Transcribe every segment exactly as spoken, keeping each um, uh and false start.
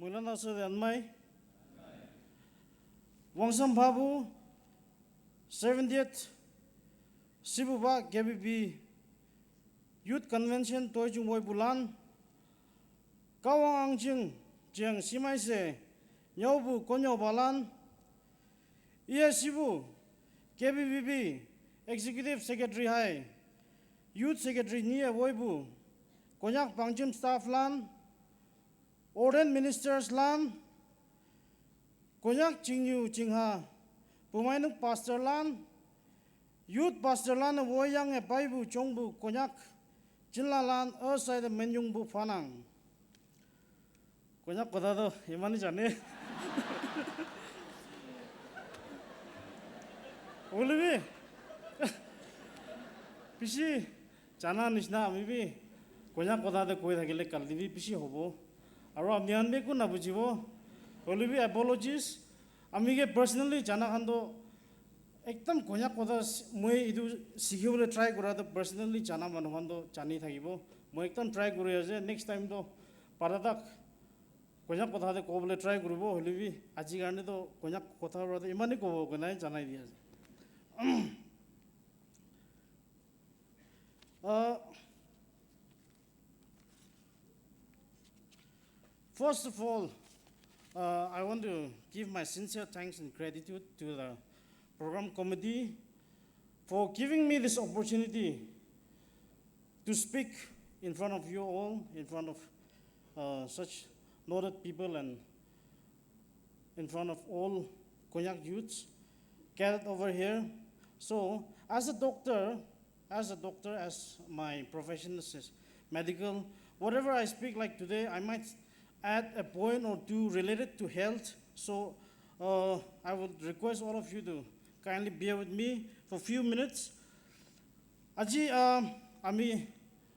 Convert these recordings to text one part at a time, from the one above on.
Mulana Sode Anmai, Wangsam Babu, seventieth Sibuba K B B Youth Convention Toijung Woi Bulan, Kawang Angjing Jiang Simaise, Nyobu Konyo Balan, Iya Sibu, K B B B Executive Secretary Hai, Youth Secretary Nia Woibu, Konyak Pangjim Staff Lan, Ordained Ministers Lan, Konyak Chingyu Chingha, Pumainuk Pastor Lan, Youth Pastor Lan, Woyang e Paibu Chongbu, Konyak Chinla Lan, Earthside Menyungbu Fanang. Konyak kotha toh imani jane. Hoilebi bishi jana nishina ami bi Konyak kotha te koi thakile kalti bi bishi hobo. Aro apni khan bi ekku nabujibo. Hoilebi apologies. Ami ke personally jana khan toh ekdam Konyak kotha s-, moi etu sikhi bole try kura toh personally jana manu khan toh jani thakibo. Moi ekdam try kuri ase. Next time toh para tak Konyak kotha te kobole try kuribo, hoilebi aji karne toh Konyak kotha para toh imane kobo koina janai di ase. Uh, first of all, uh, I want to give my sincere thanks and gratitude to the program committee for giving me this opportunity to speak in front of you all, in front of, uh, such noted people, and in front of all Konyak youths gathered over here. So, as a doctor, as a doctor, as my profession is medical, whatever I speak like today, I might add a point or two related to health. So, uh, I would request all of you to kindly bear with me for few minutes. Aji, uh, ami,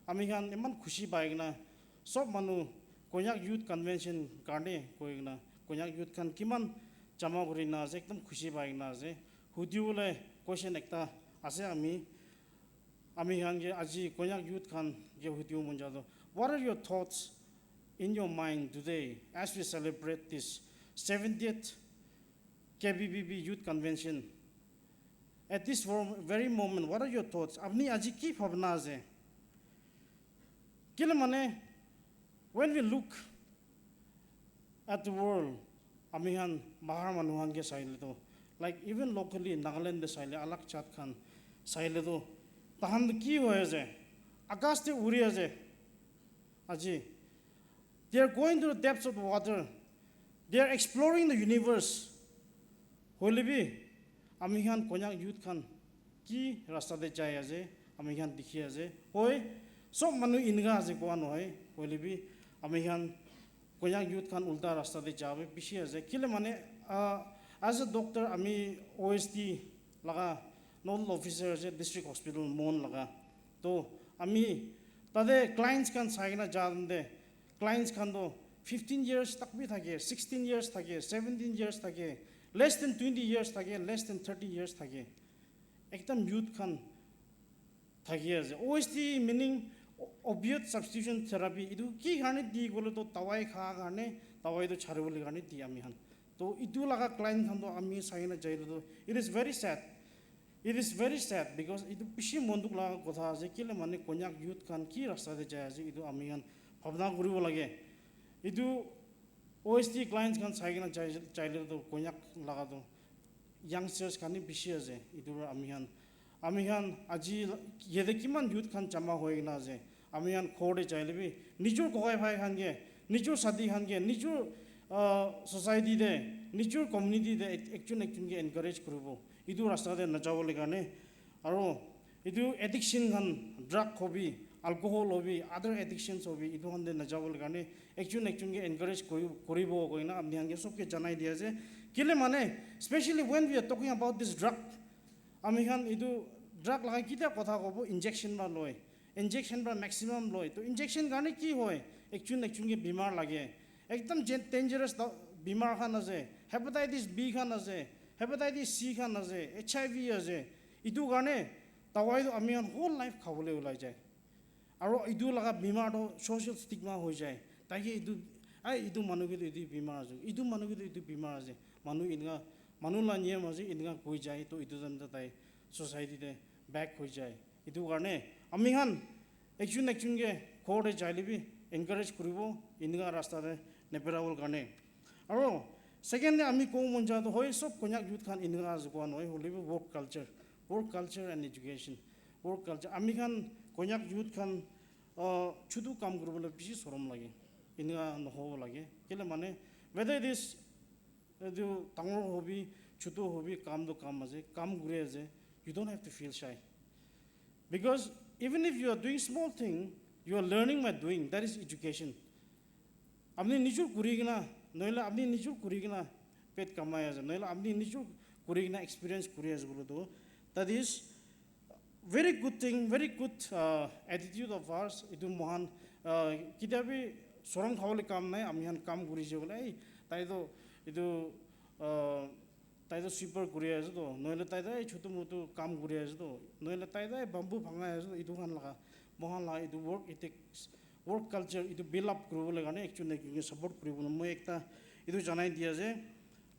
ami khan iman khushi pai kena, sob manu Konyak Youth Convention karne koi kena, Konyak Youth khan kiman jama kuri na ase, ekdam khushi pai kena ase. Hudi bole question ekta ase ami, ami khan ke aji Konyak Youth khan ke hudi mon ja toh, what are your thoughts in your mind today as we celebrate this seventieth K B B B Youth Convention? At this very moment, what are your thoughts? Apni aji ki bhabna ase? Kile mane, when we look at the world, ami khan bahar manu khan ke saile toh, like, even locally Nagaland te saile, alag jat khan saile toh, tahan toh ki hoi ase? Akash te uri ase. Aji, they are going to the depths of the water. They are exploring the universe. Hoilebi, ami khan Konyak youth khan ki rasta te jai ase, ami khan dikhi ase. Hoi, sob manu inga ase koa nohoi. Hoilebi, ami khan Konyak youth khan ulta rasta te ja bi bishi ase. Kile mane, ah, as a doctor, ami O S T laga nodal officer ase, district hospital Mon laga. To ami tate clients khan sai kena ja de, clients khan to fifteen years tak bi thake, sixteen years thake, seventeen years thake, less than twenty years thake, less than thirty years thake. Ekdam youth khan thaki ase. O S T meaning o-, opiate substitution therapy. Itu ki karne di kole to dawai kha karne, dawai to chari bole karne di ami khan. To itu laga client khan to ami sai na jai to, it is very sad. It is very sad because itu bishi mon dukh laga kotha ase, kile mane Konyak youth khan ki rasta te jai ase, itu ami khan bhabna kuribo lage. Itu O S T clients khan sai kena jai, jaile to Konyak laga to youngsters khan ni bishi ase. Itu para ami khan, ami khan aji yate kiman youth khan jama hoi kena ase. Ami khan ghor te jaile bi nijor kokai bhai khan ke, nijor sati khan ke, nijor, ah, society te, nijor community te ek-, ekjon ekjon ke encourage kuribo. Itu rasta te najabole karne. Aro itu addiction khan, drug hobi, alcohol hobi, other addictions hobi, itu khan te najabole karne ekjon ekjon ke encourage kori-, koribo koina apni khan ke sob ke janai di ase. Kile mane, especially when we are talking about this drug, ami khan itu drug laga kitia kotha kobo, injection para loi. Injection para maximum loi. To injection karne ki hoi? Ekjon ekjon ke bimar lage. Ekdam jen-, dangerous da-, bimar khan ase. Hepatitis B khan ase. Hepatitis C khan ase. H I V ase. Itu karne dawai tu ami khan whole life khabole ulai jai. Aro itu laga bimar tu social stigma hoi jai. Taike itu Ai, itu manu ke tu itu bimar ase, itu manu ke tu itu bimar ase. Manu eneka, manu la niyam ase, eneka koi jai, to itu time te tai society te back hoi jai. Itu karne ami khan ekjun ekjun ke ghor te jai le bi encourage kuribo, eneka rasta te neperawol karne. Aro second te ami kobo mon ja to hoi, sob Konyak youth khan eneka ase koa nohoi, hoile bi work culture, work culture and education, work culture. Ami khan Konyak youth khan, uh, chutu kam kuribole bishi sorom lage, eneka nohobo lage. Kile mane, whether it is, etu dangor hobi, chutu hobi, kam to kam ase, kam kuri ase, you don't have to feel shy. Because even if you are doing small thing, you are learning by doing. That is education. Apni nijor kuri kena, nohole apni nijor kuri kena pet kamai ase, nohole apni nijor kuri kena experience kuri ase koile to, that is very good thing, very good, uh, attitude of ours. Itu mohan, uh, ketia bi sorom khabole kam nai, ami khan kam kuri ase koile, "Ei, tai to itu, uh, tai to sweeper kuri ase to, nohole tai to ei chutu mutu kam kuri ase to, nohole tai to ei bamboo bhangai ase to," itu khan laga, mohan laga itu work ethics, work culture itu build up kuribole karne ekjun ekjun ke support kuribole moi ekta itu janai di ase.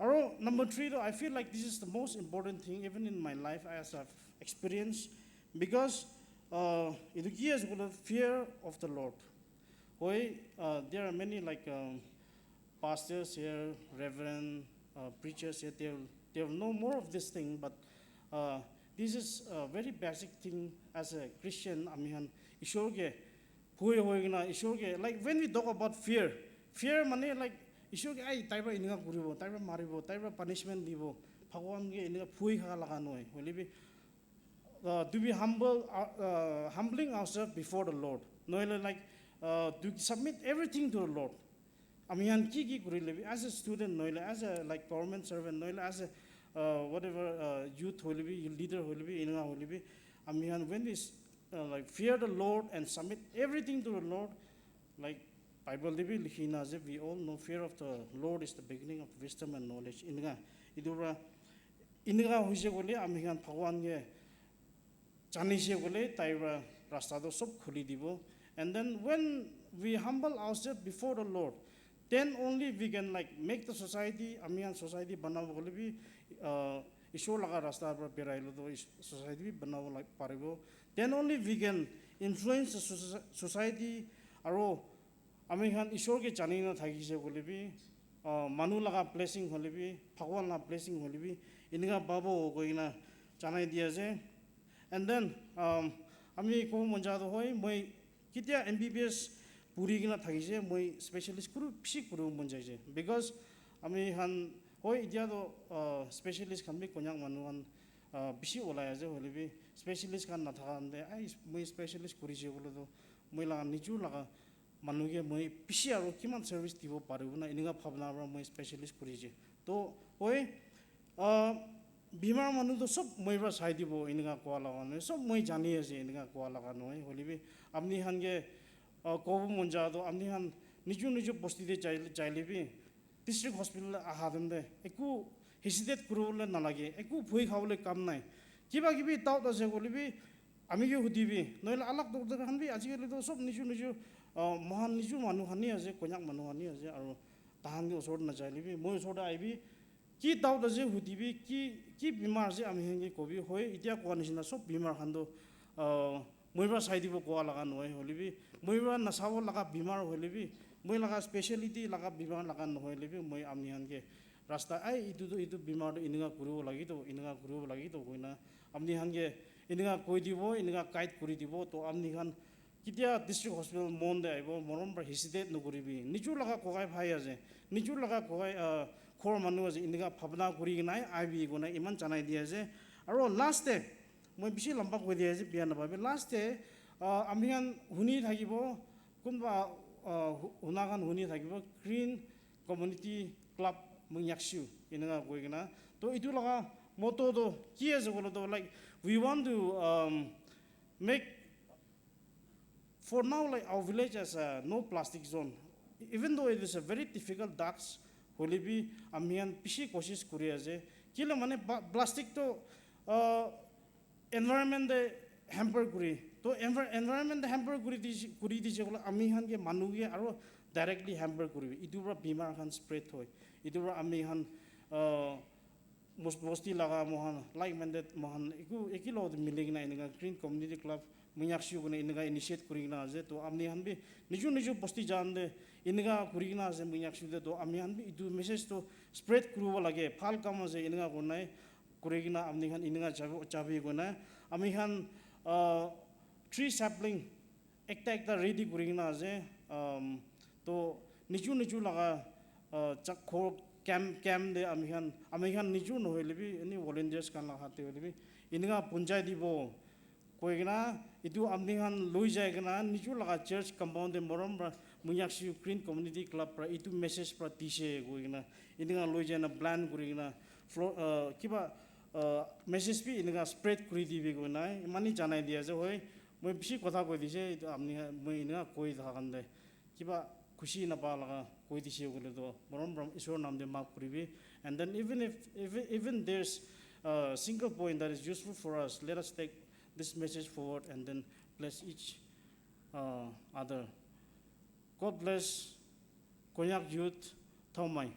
Aro number three to, I feel like this is the most important thing even in my life as I've experienced, because, uh, itu ki ase koile, fear of the Lord. Hoi, uh, there are many, like, um, pastors here, reverend, uh, preachers here, they'll, they'll know more of this thing, but, uh, this is a very basic thing as a Christian. Ami khan Ishwar ke bhoi hoi kena, Ishwar ke, like, when we talk about fear, fear mane, like, Ishwar ke, "Ai, tai para eneka kuribo, tai para maribo, tai para punishment dibo," Bhagwan ke eneka bhoi kha laga nohoi. Hoile bi, uh, to be humble, uh, uh, humbling ourselves before the Lord. Nohole, like, uh, to submit everything to the Lord. Ami khan ki ki kurile bi, as a student nohole, as a, like, government servant nohole, as a, uh, whatever, uh, youth hoile bi, leader hoile bi, eneka hoile bi, ami khan when we s-, uh, like, fear the Lord and submit everything to the Lord, like, Bible te bi likhi na ase, "We all know fear of the Lord is the beginning of wisdom and knowledge." Eneka, itu para, eneka hoise koile ami khan Bhagwan ke janise koile tai para rasta to sob khuli dibo. And then when we humble ourselves before the Lord, then only we can, like, make the society, ami khan society banabo koile bi, uh, Ishwar laga rasta para berai le to is-, society bi banabo, like, paribo. Then only we can influence the soci-, society, aro ami khan Ishwar ke jani na thakise koile bi, uh, manu laga blessing hole bi, Bhagwan laga blessing hole bi, eneka pabo koi kena janai di ase. And then, um, ami kobo mon ja to hoi, moi ketia M B B S puri kena thakise, moi specialist kuru, bishi kuru mon jaise. Because ami khan, hoi, etia to, uh, specialist khan bi Konyak manu khan, uh, bishi olai ase, hoile bi specialist khan nathaka khan te, "Ai, moi specialist kurise," koile to, moi laga nijor laga manu ke moi bishi aro kiman service dibo paribo na, eneka bhabna para moi specialist kurise. To, hoi, ah, bimar manu to sob moi para sai dibo, eneka koa laga nohoi, sob moi jani ase, eneka koa laga nohoi. Hoile bi apni khan ke, ah, kobo mon ja to, apni khan nijor nijor bosti te jai, jaile bi, district hospital te aha time te eku hesitate kuribole nalage, eku bhoi khabole kam nai. Kiba kibi doubt ase koile bi ami ke hudibi, nohole alag doctor khan bi ajikali to sob nijor nijor, ah, mohan nijor manu khan hi ase, Konyak manu khan hi ase, aro tahan ke osor te najaile bi, moi osor te ahibi, ki doubt ase hudibi, ki, ki bimar ase ami khan ke kobi. Hoi, etia koa nishina sob bimar khan to, ah, moi para sai dibo koa laga nohoi, hoile bi moi para nasabo laga bimar hoile bi, moi laga speciality laga bimar laga nohoile bi, moi apni khan ke rasta, "Ai, itu to, itu bimar to eneka kuribo lagi to, eneka kuribo lagi to," koina apni khan ke eneka koi dibo, eneka guide kuri dibo. To apni khan ketia district hospital mon te ahibo, morom para hesitate nokuribi. Nijor laga kokai bhai ase, nijor laga kokai, ah, ghor manu ase, eneka bhabna kuri kena ahibi koina iman janai di ase. Aro last te, moi bishi lamba koi di ase, biya napabi. Last te, ah, ami khan huni thakibo, kunba, ah, hu-, huna khan huni thakibo, Green Community Club Mungyakshu, eneka koi kena. To itu laga motto to ki ase koile to, like, we want to, um, make for now, like, our village as a no plastic zone, even though it is a very difficult task, hoile bi ami khan bishi koshish kuri ase. Kile mane ba-, plastic to, uh, environment te hamper kuri. To envir-, environment te hamper kuri di, kuri dise koile ami khan ke manu ke aro directly hamper kuribi, itu pra bimar khan spread hoi. Itu pra ami khan, uh, bos- bosti laga mohan, like minded mohan, eku eki lo mili kena enika Green Community Club Monyakshu kone enika initiate kuri kena ase. To ami khan bi niju niju bosti jan de enika kuri kena ase Monyakshu de. To ami khan bi itu message to spread kuribo lage, bhal kam ase enika konai kuri kena ami khan enika jabi jabi konai ami khan, uh, tree sapling ekta ekta ready kuri kena ase. Um, to niju niju laga, uh, chak ghor camp camp de ami khan ami khan niju nohoile bi any volunteers khan laga hath de hoile bi enika punjai dibo koi kena itu ami khan loi jai kena niju laga church compound de morom pra Monyakshu Green Community Club pra itu message pra dise koi kena enika loi jai na plan kuri kena flo- uh, kiba, uh, message bi enika spread kuri dibi koi na imani janai dia ase hoi. Moi bishi kotha koi dise itu ami khan- moi enika koi thaka khan de kiba khushi napa laga koi dise koile to morom morom Isor nam de maaf kuribi. And then even if, if even there's a single point that is useful for us, let us take this message forward and then bless each, uh, other. God bless Konyak youth. Thomai.